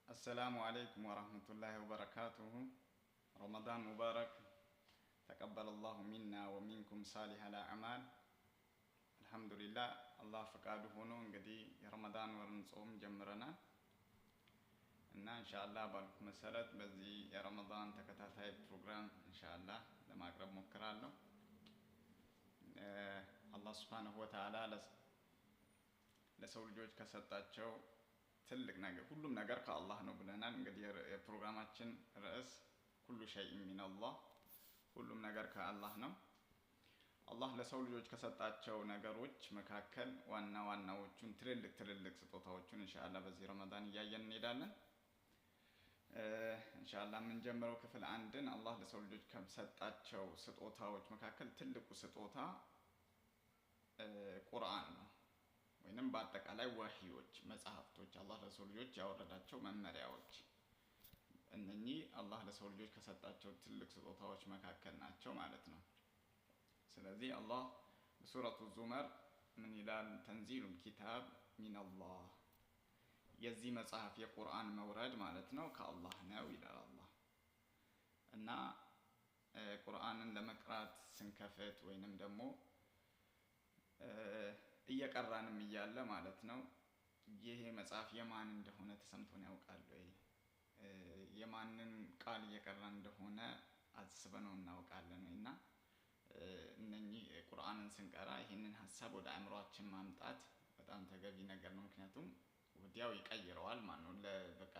السلام عليكم ورحمة الله وبركاته. رمضان مبارك، تقبل الله منا ومنكم صالح الأعمال። አልሐምዱሊላህ፣ አላህ ፈቃዱ ሆኖ እንግዲህ የረመዳን ወርን ጾም ጀምረናል እና ኢንሻአላህ ባልኩት መሰረት በዚህ የረመዳን ተከታታይ ፕሮግራም ኢንሻአላህ ለማቅረብ ሞክራለሁ። አላህ ሱብሓነሁ ወተዓላ ለሰው ልጆች ከሰጣቸው ትልቅ ነገር፣ ሁሉም ነገር ከአላህ ነው ብለናል። እንግዲህ የፕሮግራማችን ርዕስ ኩሉ ሸይእ ሚነላህ፣ ሁሉም ነገር ከአላህ ነው። አላህ ለሰው ልጆች ከሰጣቸው ነገሮች መካከል ዋና ዋናዎቹን፣ ትልልቅ ትልልቅ ስጦታዎቹን ኢንሻአላህ በዚህ ረመዳን እያየን እንሄዳለን። ኢንሻአላህ የምንጀምረው ክፍል አንድን፣ አላህ ለሰው ልጆች ከሰጣቸው ስጦታዎች መካከል ትልቁ ስጦታ ቁርአን ነው። ወይንም በአጠቃላይ ወህዮች፣ መጽሐፍቶች፣ አላህ ለሰው ልጆች ያወረዳቸው መመሪያዎች፣ እነኚህ አላህ ለሰው ልጆች ከሰጣቸው ትልቅ ስጦታዎች መካከል ናቸው ማለት ነው። ስለዚህ አላህ በሱረቱ ዙመር ምን ይላል? تنزيل الكتاب من الله፣ የዚህ መጽሐፍ የቁርአን መውረድ ማለት ነው፣ ከአላህ ነው ይላል አላህ። እና ቁርአንን ለመቅራት ስንከፍት ወይንም ደግሞ እየቀራንም እያለ ማለት ነው፣ ይሄ መጽሐፍ የማን እንደሆነ ተሰምቶን ያውቃል ወይ? የማንን ቃል እየቀራን እንደሆነ አስበነው እናውቃለን ወይ? እና እነኚህ ቁርአንን ስንቀራ ይህንን ሀሳብ ወደ አእምሯችን ማምጣት በጣም ተገቢ ነገር ነው። ምክንያቱም ወዲያው ይቀይረዋል ማለት ነው፣ በቃ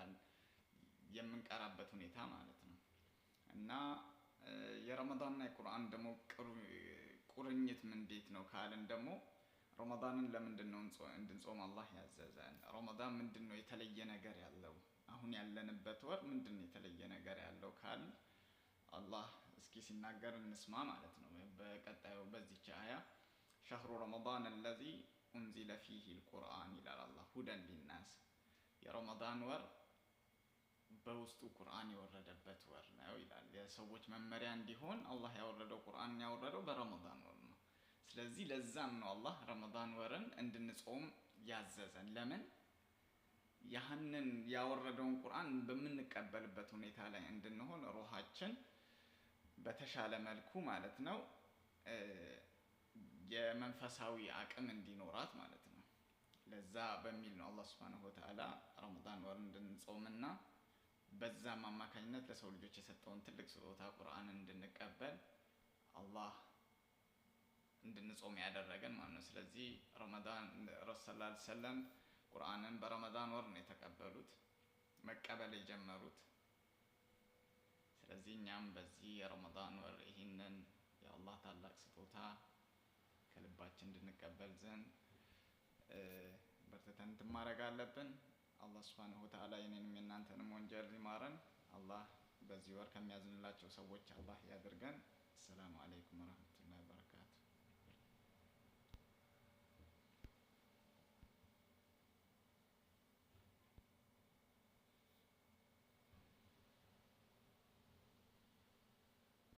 የምንቀራበት ሁኔታ ማለት ነው። እና የረመዳንና የቁርአን ደግሞ ቁርኝት እንዴት ነው ካልን ደግሞ፣ ረመዳንን ለምንድን ነው እንድንጾም አላህ ያዘዘን? ረመዳን ምንድን ነው የተለየ ነገር ያለው? አሁን ያለንበት ወር ምንድን ነው የተለየ ነገር ያለው ካል፣ አላህ እስኪ ሲናገር እንስማ ማለት ነው። በቀጣዩ በዚች አያ شهر رمضان الذي أنزل فيه القرآن ይላል አላህ፣ هدى للناس፣ የረመዳን ወር በውስጡ ቁርአን የወረደበት ወር ነው ይላል። የሰዎች መመሪያ እንዲሆን አላህ ያወረደው፣ ቁርአንን ያወረደው በረመዳን ወር ነው። ስለዚህ ለዛም ነው አላህ ረመዳን ወርን እንድንጾም ያዘዘን። ለምን? ያህንን ያወረደውን ቁርአን በምንቀበልበት ሁኔታ ላይ እንድንሆን፣ ሩሃችን በተሻለ መልኩ ማለት ነው የመንፈሳዊ አቅም እንዲኖራት ማለት ነው። ለዛ በሚል ነው አላህ ሱብሓነሁ ወተዓላ ረመዳን ወር እንድንጾምና በዛም አማካኝነት ለሰው ልጆች የሰጠውን ትልቅ ስጦታ ቁርአንን እንድንቀበል አላህ እንድንጾም ያደረገን ማለት ነው። ስለዚህ ረመዳን፣ ረሱል ሰለላሁ ዐለይሂ ወሰለም ቁርአንን በረመዳን ወር ነው የተቀበሉት፣ መቀበል የጀመሩት። ስለዚህ እኛም በዚህ የረመዳን ወር ይህንን የአላህ ታላቅ ስጦታ ከልባችን እንድንቀበል ዘንድ በርትተን እንትን ማድረግ አለብን። አላህ ሱብሓነሁ ወተዓላ የኔንም የእናንተንም ወንጀል ይማረን። አላህ በዚህ ወር ከሚያዝንላቸው ሰዎች አላህ ያድርገን። አሰላሙ አለይኩም ወረህመቱላህ።